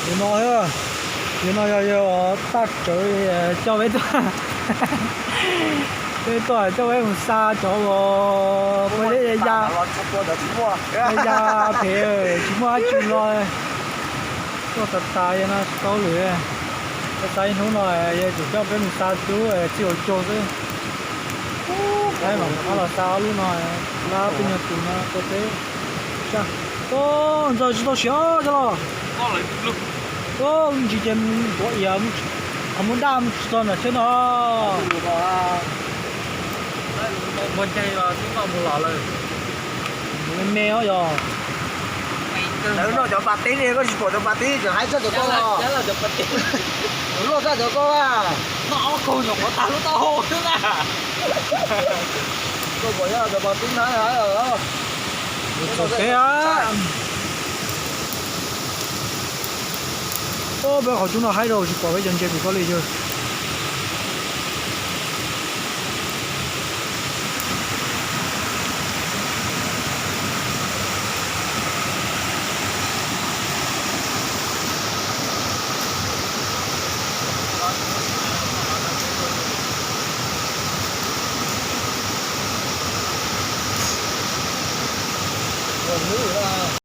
Tus no, tus no yog yawg tag tsawv coj peb tuaj, peb tuaj coj peb mus xa cov uas puav leej ya, ya phem tsis muaj dab tsi los tuaj tas tas yog no tsis tau lwm. Peb xa ib hnub no yog tseem coj peb mus xa tub txij hauv caug xwb. Peb mam rov qab los xa ob lub no, lab peb nyuag tus no rau peb. Ntxawg tsis tau siav cov los. Ntsis ces mus tua iav, qhov muab daj mus tsis txog nram tsheb no. Me me os yog. Lawv noj cov pas tib li, koj tsis pom cov pas tib, tseem haib tshaj cov koj. Loj tshaj cov koj a. Noj ob kaug nyuam qhuav tag lub taub hau xwb na. Koj pom cov pas tib na. Txog peb a. Peb qhov cub no haib rau tsis pom peb cov ntses tim koj li yawg. Ua lwb